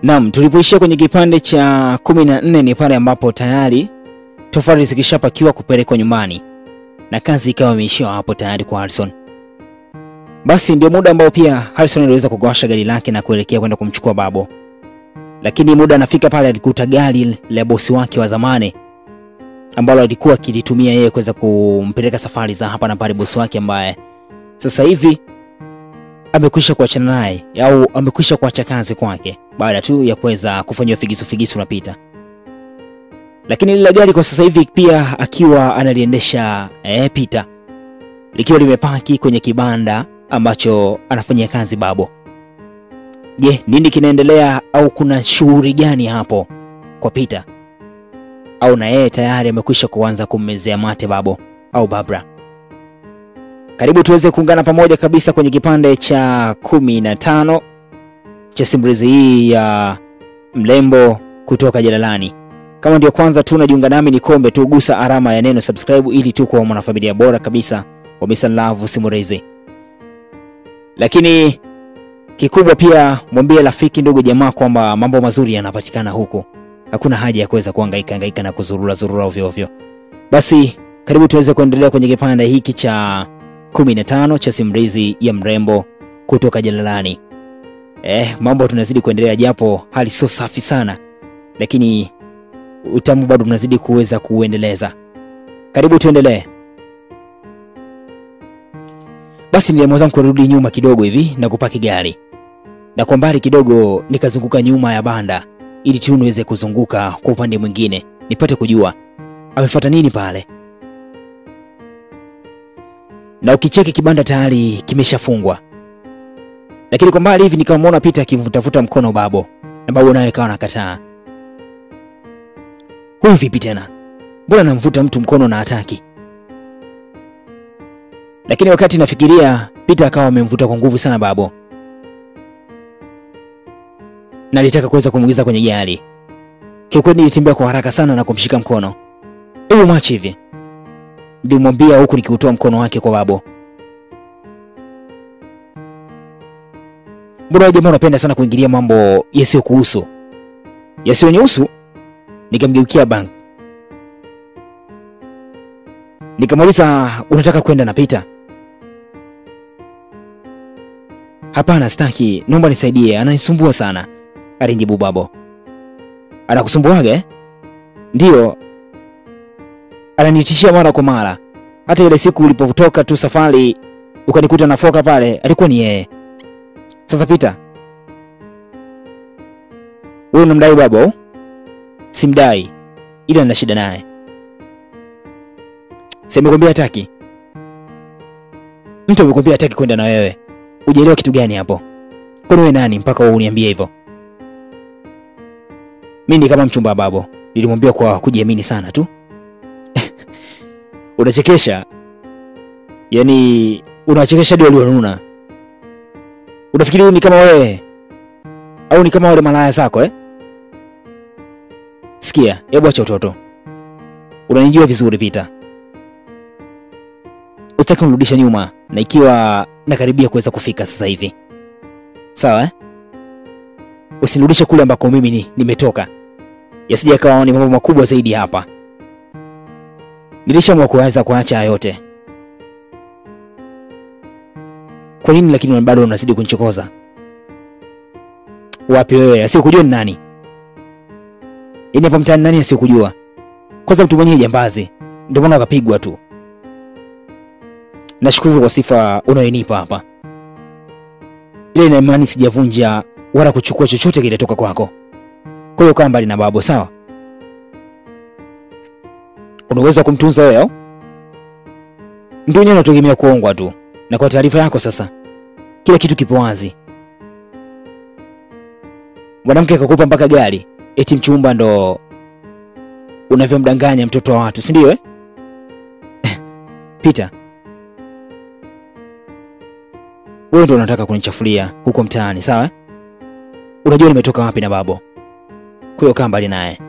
Naam, tulipoishia kwenye kipande cha 14 ni pale ambapo tayari tofali zikishapakiwa kupelekwa nyumbani na kazi ikawa imeishia hapo tayari kwa Harrison. Basi ndio muda ambao pia Harrison aliweza kugawasha gari lake na kuelekea kwenda kumchukua Babo. Lakini muda anafika pale alikuta gari la bosi wake wa zamani ambalo alikuwa akilitumia yeye kuweza kumpeleka safari za hapa na pale, bosi wake ambaye sasa hivi amekwisha kuachana naye au amekwisha kuacha kazi kwake baada tu ya kuweza kufanywa figisu figisu na Peter. Lakini lile gari kwa sasa hivi pia akiwa analiendesha Peter, likiwa limepaki kwenye kibanda ambacho anafanyia kazi Babo. Je, nini kinaendelea au kuna shughuli gani hapo kwa Peter? Au na yeye tayari amekwisha kuanza kummezea mate Babo au Babra? Karibu tuweze kuungana pamoja kabisa kwenye kipande cha 15 cha simulizi hii ya Mrembo Kutoka Jalalani. Kama ndio kwanza tu unajiunga nami, ni kombe tu gusa alama ya neno subscribe ili tu kuwa mwanafamilia bora kabisa wa Mr. Love Simulizi. Lakini kikubwa pia mwambie rafiki, ndugu, jamaa kwamba mambo mazuri yanapatikana huku. Hakuna haja ya kuweza kuhangaika hangaika na kuzurura zurura ovyo ovyo. Basi karibu tuweze kuendelea kwenye kipande hiki cha 15 cha simulizi ya Mrembo Kutoka Jalalani. Mambo tunazidi kuendelea japo hali sio safi sana, lakini utamu bado tunazidi kuweza kuendeleza. Karibu tuendelee. Basi niliamua kurudi nyuma kidogo hivi na kupaki gari. Na kwa mbali kidogo nikazunguka nyuma ya banda ili tu niweze kuzunguka kwa upande mwingine nipate kujua amefuata nini pale. Na ukicheki kibanda tayari kimeshafungwa. Lakini kwa mbali hivi nikamwona Peter akimvutavuta mkono Babo, na Babo naye akawa anakataa. Huyu vipi tena? Mbona namvuta mtu mkono na hataki? Lakini wakati nafikiria, Peter akawa amemvuta kwa nguvu sana Babo, na alitaka kuweza kumuingiza kwenye gari. Kiukweli nilitembea kwa haraka sana na kumshika mkono. "Hebu mwache hivi," nilimwambia huku nikiutoa mkono wake kwa Babo. "Mbona jamaa unapenda sana kuingilia mambo yasiyokuhusu? Yasiyonihusu?" Nikamgeukia bank. Nikamuuliza, "Unataka kwenda na Peter?" "Hapana, sitaki. Naomba nisaidie, ananisumbua sana," alinijibu Babo. "Anakusumbuaga eh?" "Ndio. Ananitishia mara kwa mara. Hata ile siku ulipotoka tu safari ukanikuta na foka pale, alikuwa ni yeye. Sasa Peter, wewe unamdai Babo?" "Simdai, ila nina shida naye." "Si amekwambia hataki?" "Mtu amekwambia hataki kwenda na wewe. Hujaelewa kitu gani hapo? Kwani wewe nani mpaka wewe uniambie hivyo?" "Mimi ni kama mchumba wa Babo," nilimwambia kwa kujiamini sana tu. "Unachekesha. Yaani unachekesha hadi walionuna. Unafikiri ni kama wewe au ni kama wale malaya zako eh? Sikia, hebu acha utoto. Unanijua vizuri Peter. Usitaki kunirudisha nyuma na ikiwa nakaribia kuweza kufika sasa hivi. Sawa eh? Usinirudishe kule ambako mimi nimetoka. Yasije akawa ni mambo makubwa zaidi hapa. Nilishaamua kuanza kuacha yote. Kwa nini lakini bado unazidi kunichokoza? Wapi wewe? Asiyekujua ni nani? Yaani hapa mtaani nani asiyekujua? Kwanza mtu mwenyewe jambazi. Ndio maana akapigwa tu. Nashukuru kwa sifa unayonipa hapa. Ile ina imani sijavunja wala kuchukua chochote kile toka kwako. Kwa hiyo kaa mbali na Babo, sawa? Unaweza kumtunza wewe au? Ndio yeye anategemea kuongwa tu. Na kwa taarifa yako sasa, kila kitu kipo wazi. Mwanamke akakupa mpaka gari, eti mchumba ndo unavyomdanganya mtoto wa watu, si ndio eh? Peter, wewe ndio unataka kunichafulia huko mtaani, sawa? Unajua nimetoka wapi na Babo. Kwa hiyo kaa mbali naye.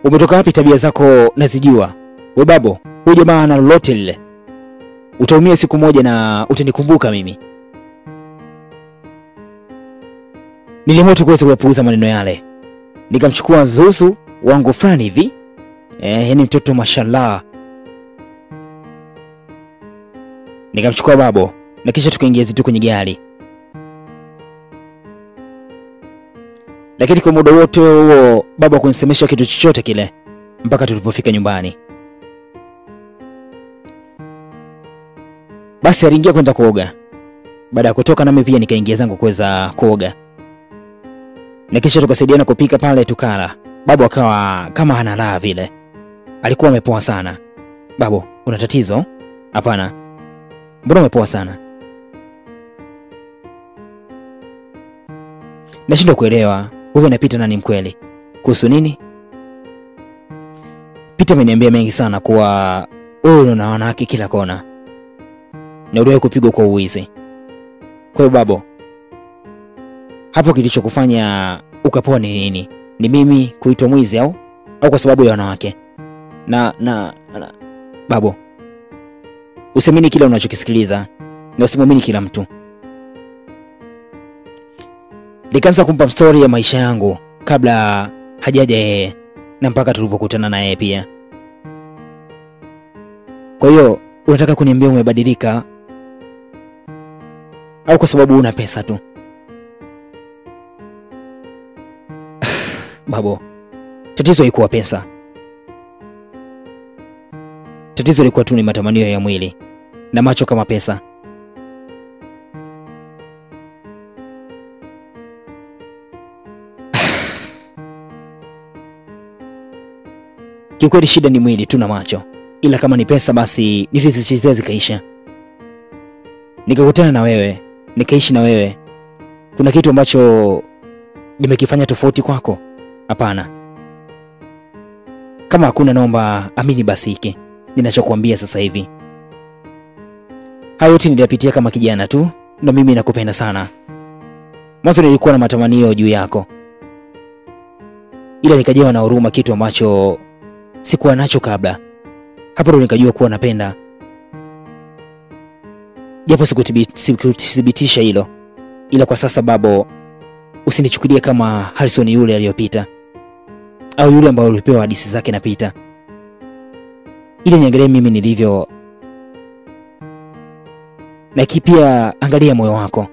Umetoka wapi? Tabia zako nazijua. We Babo, huyu jamaa ana lolote lile. Utaumia siku moja na utanikumbuka mimi. Niliamua tu kuweza kuyapuuza maneno yale. Nikamchukua Zuzu wangu fulani hivi, yani mtoto mashallah. Nikamchukua babo na kisha tukaingia zetu kwenye gari. Lakini kwa muda wote huo baba kunisemesha kitu chochote kile mpaka tulipofika nyumbani. Basi aliingia kwenda kuoga. Baada ya kutoka nami pia nikaingia zangu kuweza kuoga. Na kisha tukasaidiana kupika pale tukala. Babu akawa kama hana raha vile. Alikuwa amepoa sana. Babu, una tatizo? Hapana. Mbona umepoa sana? Nashindwa kuelewa, wewe na Peter nani mkweli? Kuhusu nini? Peter ameniambia mengi sana kuwa wewe una wanawake kila kona na uliwahi kupigwa kwa uwizi. Kwa hiyo babo, hapo kilichokufanya ukapoa ni nini? Ni mimi kuitwa mwizi au kwa sababu ya wanawake? Na babo, usiamini kila unachokisikiliza na usimwamini kila mtu. Nikaanza kumpa story ya maisha yangu kabla hajaja yeye na mpaka tulipokutana na yeye pia. Kwa hiyo unataka kuniambia umebadilika au kwa sababu una pesa tu? Babo, tatizo haikuwa pesa. Tatizo lilikuwa tu ni matamanio ya mwili na macho kama pesa. Kiukweli shida ni mwili tu na macho, ila kama ni pesa basi nilizichezea zikaisha. Nikakutana na wewe, nikaishi na wewe. Kuna kitu ambacho nimekifanya tofauti kwako? Hapana. Kama hakuna, naomba amini basi hiki ninachokuambia sasa hivi. Hayo yote niliyapitia kama kijana tu, na mimi nakupenda sana. Mwanzo nilikuwa na matamanio juu yako, ila nikajawa na huruma, kitu ambacho sikuwa nacho kabla. Hapo ndo nikajua kuwa napenda, japo sikuthibitisha hilo. Ila kwa sasa babo, usinichukulie kama Harrison yule aliyopita au yule ambaye ulipewa hadithi zake na Peter. Ili niangalie mimi nilivyo, na pia angalia moyo wako.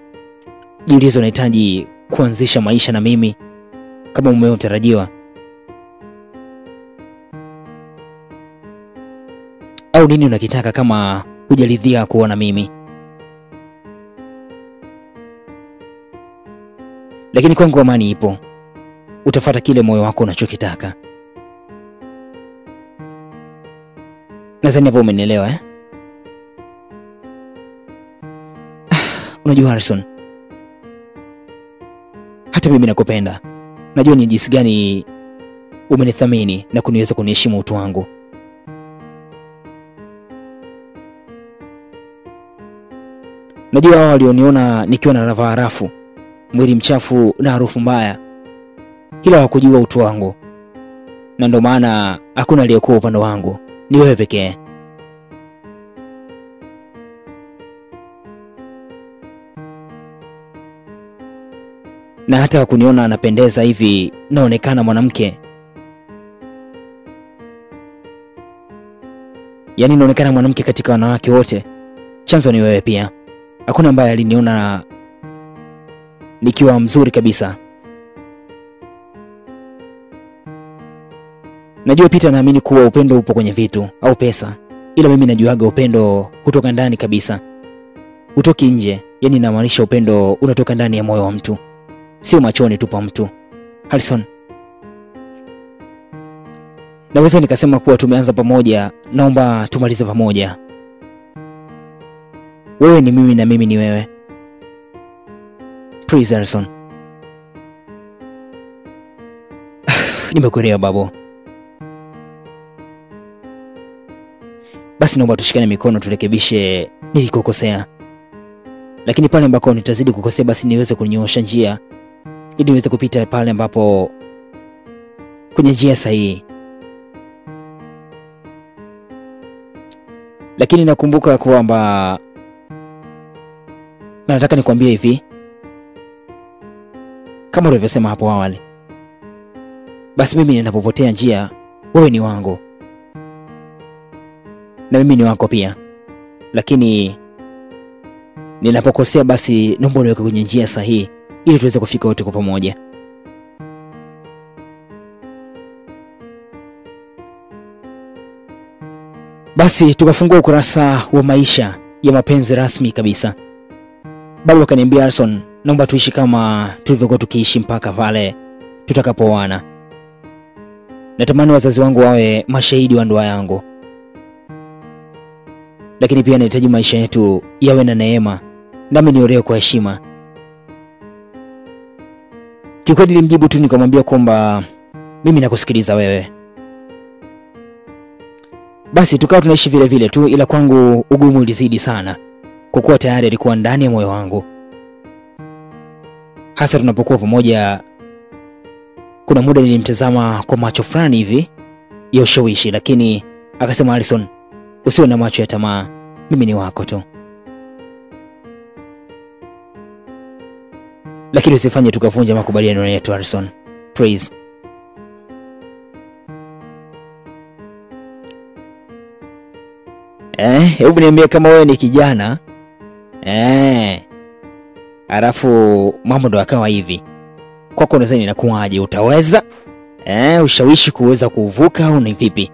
Jiulize, unahitaji kuanzisha maisha na mimi kama mumeo mtarajiwa, au nini unakitaka kama hujaridhia kuona mimi? Lakini kwangu amani ipo. Utafuata kile moyo wako unachokitaka. Nadhani hapo umenielewa, eh? Unajua Harrison, hata mimi nakupenda. Najua ni jinsi gani umenithamini na kuniweza kuniheshimu utu wangu. Najua hao walioniona nikiwa na ravaa rafu, mwili mchafu na harufu mbaya, ila hawakujua utu wangu. Na ndio maana hakuna aliyekuwa upande wangu, ni wewe pekee. Na hata kuniona anapendeza hivi, naonekana mwanamke. Yaani naonekana mwanamke katika wanawake wote. Chanzo ni wewe pia. Hakuna ambaye aliniona nikiwa mzuri kabisa. Najua Peter naamini kuwa upendo upo kwenye vitu au pesa, ila mimi najuaga upendo hutoka ndani kabisa, hutoki nje. Yaani inamaanisha upendo unatoka ndani ya moyo wa mtu, sio machoni tu pa mtu. Harrison, naweza nikasema kuwa tumeanza pamoja, naomba tumalize pamoja. Wewe ni mimi na mimi ni wewe. Please Harrison. Nimekuelewa babo. Basi naomba tushikane mikono turekebishe nilikokosea. Lakini pale ambako nitazidi kukosea, basi niweze kunyoosha njia ili niweze kupita pale ambapo kwenye njia sahihi. Lakini nakumbuka kwamba nataka nikwambie hivi, Kama ulivyosema hapo awali, basi mimi ninapopotea njia, wewe ni wangu na mimi ni wako pia, lakini ninapokosea basi naomba uniweke kwenye njia sahihi ili tuweze kufika wote kwa pamoja. Basi tukafungua ukurasa wa maisha ya mapenzi rasmi kabisa. Babu akaniambia, Harrison, naomba tuishi kama tulivyokuwa tukiishi mpaka pale tutakapooana. Natamani wazazi wangu wawe mashahidi wa ndoa yangu, lakini pia nahitaji maisha yetu yawe na neema, nami niolewe kwa heshima. Kiukweli nilimjibu tu nikamwambia kwamba mimi nakusikiliza wewe. Basi tukawa tunaishi vile vile tu, ila kwangu ugumu ulizidi sana kwa kuwa tayari alikuwa ndani ya moyo wangu. Hasa tunapokuwa pamoja, kuna muda nilimtazama kwa macho fulani hivi ya ushawishi, lakini akasema, Harrison, usiwe na macho ya tamaa, mimi ni wako tu, lakini usifanye tukavunja makubaliano yetu, Harrison, please. Hebu niambie kama wewe ni kijana alafu mambo ndo akawa hivi kwako, unadhani inakuwaje? Utaweza ushawishi kuweza kuvuka au ni vipi?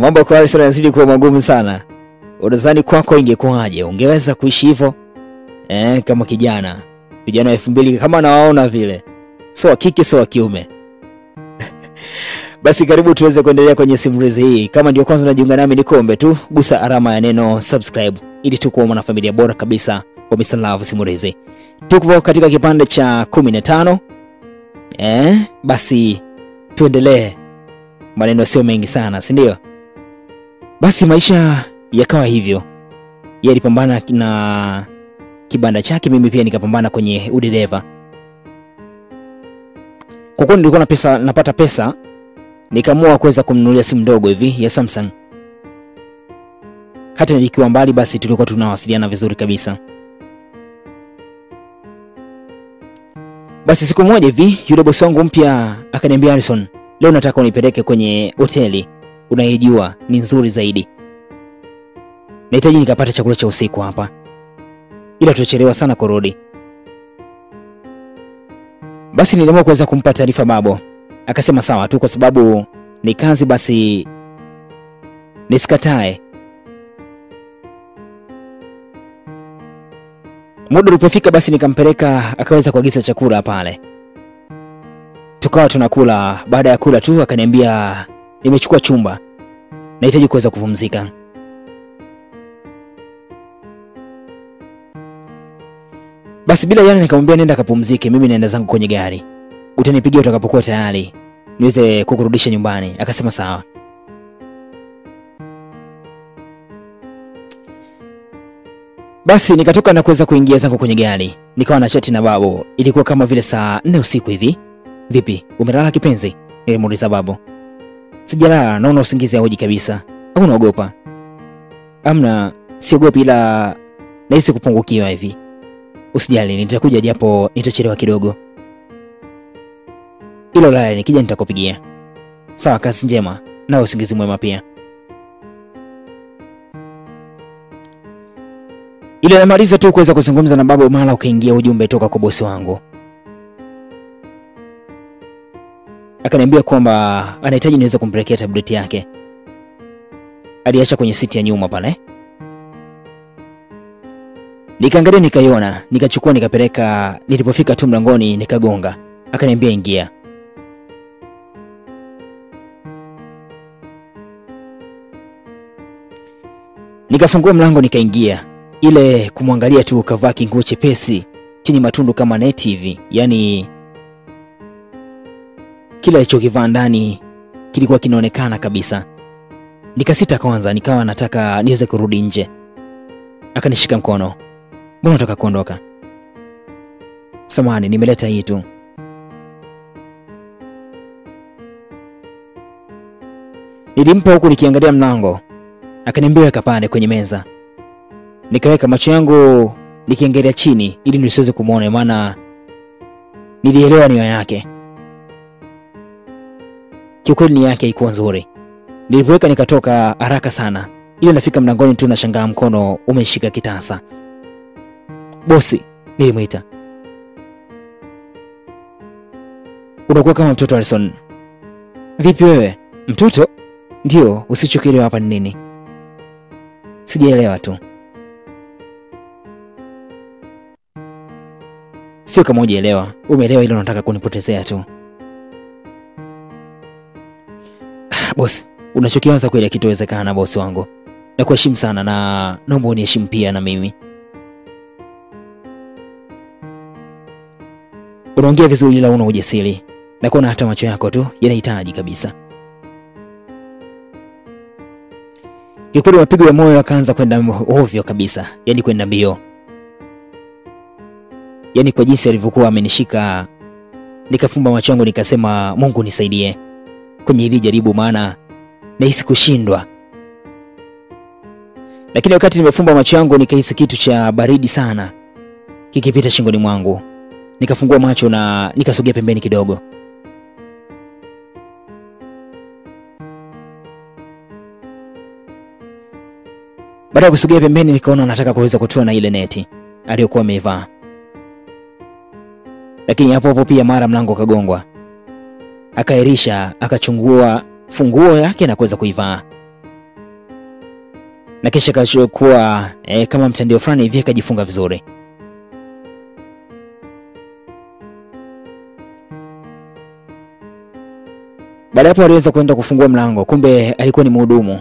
Mambo kwa Harrison yanazidi kuwa magumu sana. Unadhani kwako ingekuwaje? Ungeweza kuishi hivyo kama kijana? Vijana 2000 kama nawaona vile, sio wa kike sio wa kiume. Basi karibu tuweze kuendelea kwenye simulizi hii. Kama ndio kwanza unajiunga nami, nikuombe tu gusa alama ya neno subscribe ili tukuwe mwanafamilia bora kabisa wa Mr. Love Simulizi. Tuko katika kipande cha 15. Basi tuendelee. Maneno sio mengi sana, si ndio? Basi maisha yakawa hivyo. Yeye alipambana na kibanda chake, mimi pia nikapambana kwenye udereva. Kwa kuwa nilikuwa na pesa, napata pesa, nikaamua kuweza kumnunulia simu ndogo hivi ya Samsung. Hata nilikuwa mbali, basi tulikuwa tunawasiliana vizuri kabisa. Basi siku moja hivi yule bosi wangu mpya akaniambia, Harrison, leo nataka unipeleke kwenye hoteli unaijua ni nzuri zaidi. Nahitaji nikapata chakula cha usiku hapa, ila tutachelewa sana kurudi. Basi niliamua kuweza kumpa taarifa babo. Akasema sawa tu, kwa sababu ni kazi, basi nisikatae. Muda ulipofika basi nikampeleka, akaweza kuagiza chakula pale. Tukawa tunakula. Baada ya kula tu akaniambia, nimechukua chumba, nahitaji kuweza kupumzika. Basi bila yana nikamwambia nenda kapumzike, mimi naenda zangu kwenye gari. Utanipigia utakapokuwa tayari niweze kukurudisha nyumbani. Akasema sawa. Basi nikatoka na kuweza kuingia zangu kwenye gari. Nikawa na chati na babu. Ilikuwa kama vile saa 4 usiku hivi. Vipi, umelala kipenzi? Nilimuuliza babu. Sijalala, naona usingizi hauji kabisa. Au unaogopa? Amna, siogopi, ila nahisi kupungukiwa hivi. Usijali, nitakuja japo nitachelewa kidogo. Ilo lala, nikija nitakupigia. Sawa, kazi njema na usingizi mwema pia. Ile namaliza tu kuweza kuzungumza na babu, mara ukaingia ujumbe toka kwa bosi wangu. Akaniambia kwamba anahitaji niweze kumpelekea tablet yake. Aliacha kwenye siti ya nyuma pale. Nikaangalia nikaiona, nikachukua nikapeleka. Nilipofika tu mlangoni nikagonga. Akaniambia ingia. Nikafungua mlango nikaingia. Ile kumwangalia tu kavaa kinguo chepesi chenye matundu kama neti hivi. Yaani kila alichokivaa ndani kilikuwa kinaonekana kabisa. Nikasita kwanza, nikawa nataka niweze kurudi nje. Akanishika mkono. Mbona unataka kuondoka? Samahani, nimeleta hii tu. Nilimpa huku nikiangalia mlango. Akaniambia weka pale kwenye meza. Nikaweka, macho yangu nikiangalia chini ili nisiweze kumuona, maana nilielewa nia yake. Kiukweli nia yake haikuwa nzuri. Nilipoweka nikatoka haraka sana. Ile nafika mlangoni tu nashangaa mkono umeshika kitasa. Bosi, nilimuita. Unakuwa kama mtoto Harrison. Vipi wewe? Mtoto? Ndio, usichokielewa hapa ni nini? Sijaelewa tu. Sio kama hujaelewa, umeelewa ile unataka kunipotezea tu. Bosi, unachokianza kweli hakitowezekana bosi wangu. Nakuheshimu sana na naomba uniheshimu pia na mimi. Unaongea vizuri ila una ujasiri. Na kuona hata macho yako tu yanahitaji kabisa. Kikweli mapigo ya moyo yakaanza kwenda ovyo kabisa, yani kwenda mbio. Yani kwa jinsi alivyokuwa amenishika, nikafumba macho yangu nikasema Mungu nisaidie kwenye hili jaribu, maana nahisi kushindwa. Lakini wakati nimefumba macho yangu nikahisi kitu cha baridi sana kikipita shingoni mwangu. Nikafungua macho na nikasogea pembeni kidogo. Baada ya kusogea pembeni nikaona anataka kuweza kutoa na ile neti aliyokuwa ameivaa. Lakini hapo hapo pia mara mlango kagongwa. Akairisha, akachungua funguo yake na kuweza kuivaa. Na kisha akachukua kama mtandio fulani hivi akajifunga vizuri. Baada hapo aliweza kwenda kufungua mlango, kumbe alikuwa ni mhudumu.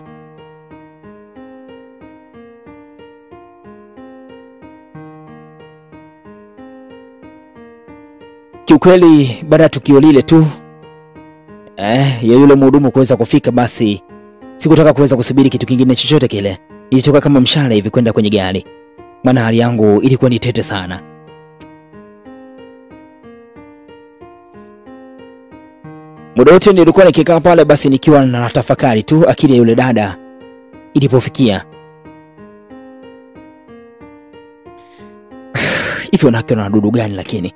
Kiukweli baada ya tukio lile tu ya yule mhudumu kuweza kufika, basi sikutaka kuweza kusubiri kitu kingine chochote kile. Nilitoka kama mshale hivi kwenda kwenye gari, maana hali yangu ilikuwa ni tete sana. Muda wote nilikuwa nikikaa pale basi nikiwa na tafakari tu akili ya yule dada ilipofikia. Hivi wanawake wana dudu gani lakini?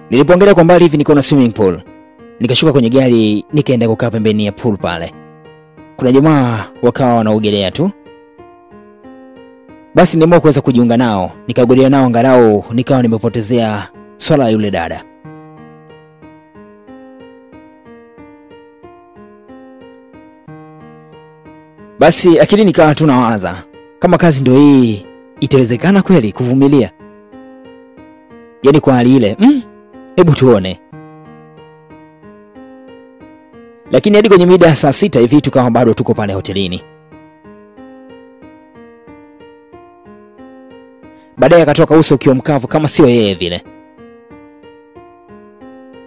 Nilipoangalia kwa mbali hivi nikaona swimming pool. Nikashuka kwenye gari nikaenda kukaa pembeni ya pool pale. Kuna jamaa wakawa wanaogelea tu. Basi niliamua kuweza kujiunga nao, nikaogelea nao angalau nikawa nimepotezea swala yule dada. Basi akili nikawa tu nawaza, kama kazi ndio hii itawezekana kweli kuvumilia? Yaani kwa hali ile, hebu tuone. Lakini hadi kwenye mida saa 6 hivi tukawa bado tuko pale hotelini. Baadaye akatoka uso ukiwa mkavu kama sio yeye vile.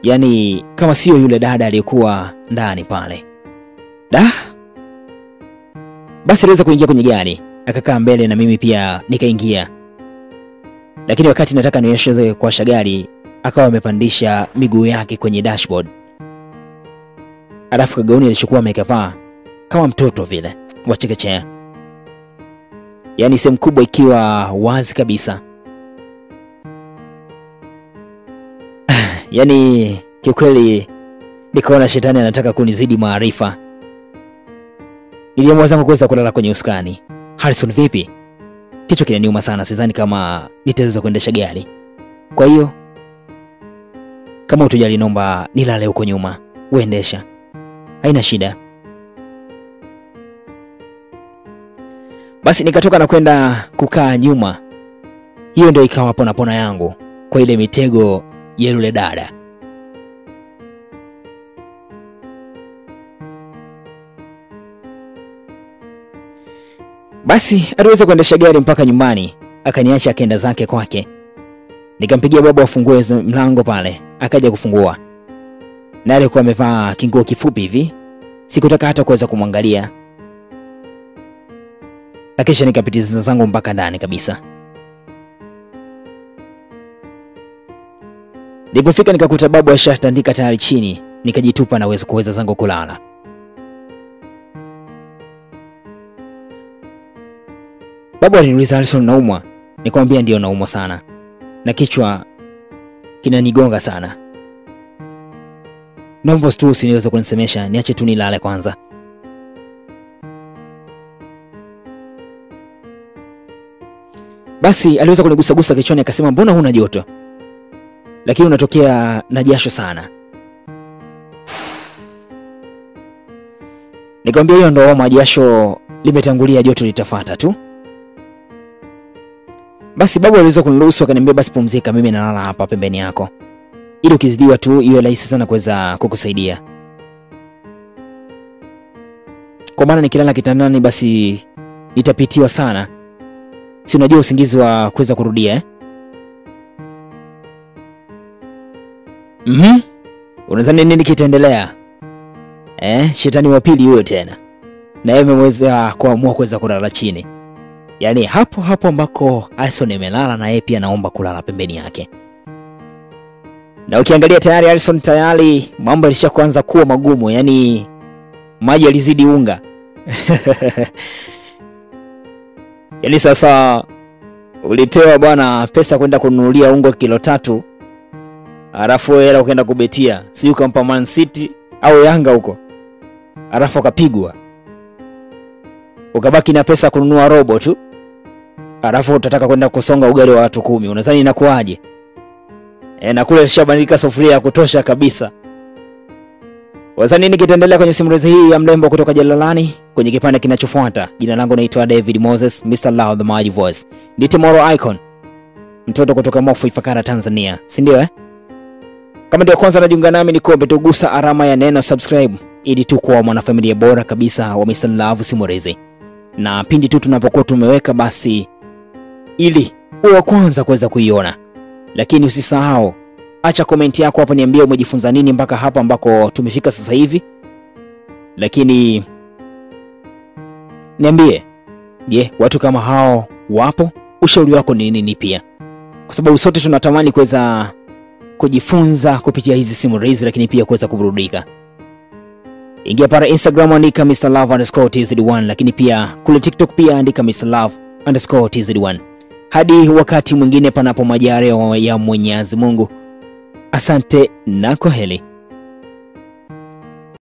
Yaani kama sio yule dada aliyekuwa ndani pale. Da. Basi aliweza kuingia kwenye gari, akakaa mbele na mimi pia nikaingia. Lakini wakati nataka niwashe kuwasha gari, akawa amepandisha miguu yake kwenye dashboard. Alafu kagauni alichokuwa amekavaa kama mtoto vile wa chekechea. Yaani sehemu kubwa ikiwa wazi kabisa. Yaani kiukweli nikaona shetani anataka kunizidi maarifa. Niliamua zangu kuweza kulala kwenye usukani. Harrison vipi? Kichwa kinaniuma sana, sidhani kama nitaweza kuendesha gari. Kwa hiyo kama utojali naomba nilale huko nyuma, uendesha. Haina shida. Basi nikatoka na kwenda kukaa nyuma. Hiyo ndio ikawa pona pona yangu kwa ile mitego ya yule dada. Basi aliweza kuendesha gari mpaka nyumbani, akaniacha akaenda zake kwake. Nikampigia baba afungue mlango pale, akaja kufungua. Na alikuwa amevaa kinguo kifupi hivi, sikutaka hata kuweza kumwangalia. Na kisha nikapitiza zangu mpaka ndani kabisa. Nilipofika nikakuta babu ashatandika tayari chini, nikajitupa na kuweza zangu kulala. Babu aliniuliza, Harrison, naumwa? Nikamwambia ndio, naumwa sana na kichwa kinanigonga sana. Naomba tu usiniweze kunisemesha, niache tu nilale kwanza. Basi aliweza kunigusagusa kichwani akasema, mbona huna joto lakini unatokea na jasho sana? Nikamwambia hiyo ndo homa, jasho limetangulia, joto litafuata tu. Basi babu aliweza kuniruhusu akaniambia, basi pumzika, mimi nalala hapa pembeni yako, ili ukizidiwa tu iwe rahisi sana kuweza kukusaidia. Kwa maana nikilala kitandani basi nitapitiwa sana, si unajua usingizi wa kuweza kurudia eh? Unadhani nini kitaendelea? Shetani wa pili huyo tena, na yeye ameweza kuamua kuweza kulala chini. Yaani hapo hapo ambako Harrison amelala, na yeye pia naomba kulala pembeni yake. Na ukiangalia tayari Harrison tayari mambo yalishaanza kuwa magumu, yani maji yalizidi unga. Yaani sasa ulipewa bwana pesa kwenda kununulia unga kilo 3, alafu hela ukaenda kubetia, sio ukampa Man City au Yanga huko, alafu akapigwa, ukabaki na pesa kununua robo tu, alafu utataka kwenda kusonga ugali wa watu 10. Unadhani inakuaje? Na kule alishabandika sufuria ya kutosha kabisa. Wazani nini kitaendelea kwenye simulizi hii ya Mrembo kutoka Jalalani kwenye kipande kinachofuata? Jina langu naitwa David Moses, Mr. Love the Magic Voice. Ni Tomorrow Icon, mtoto kutoka Mofu Ifakara, Tanzania, si ndio eh? Kama ndio kwanza unajiunga nami, ni kuombe tugusa alama ya neno subscribe ili tu kuwa mwanafamilia bora kabisa wa Mr. Love Simulizi. Na pindi tu tunapokuwa tumeweka basi ili uwe wa kwanza kuweza kuiona. Lakini usisahau, acha komenti yako hapo, niambie umejifunza nini mpaka hapa ambako tumefika sasa hivi. Lakini niambie, je, watu kama hao wapo? Ushauri wako ni nini pia? Kwa sababu sote tunatamani kuweza kujifunza kupitia hizi simulizi, lakini pia kuweza kuburudika. Ingia para Instagram, andika Mr. Love_TZ1, lakini pia kule TikTok pia andika Mr. Love_TZ1. Hadi wakati mwingine, panapo majaliwa ya Mwenyezi Mungu. Asante na kwaheri.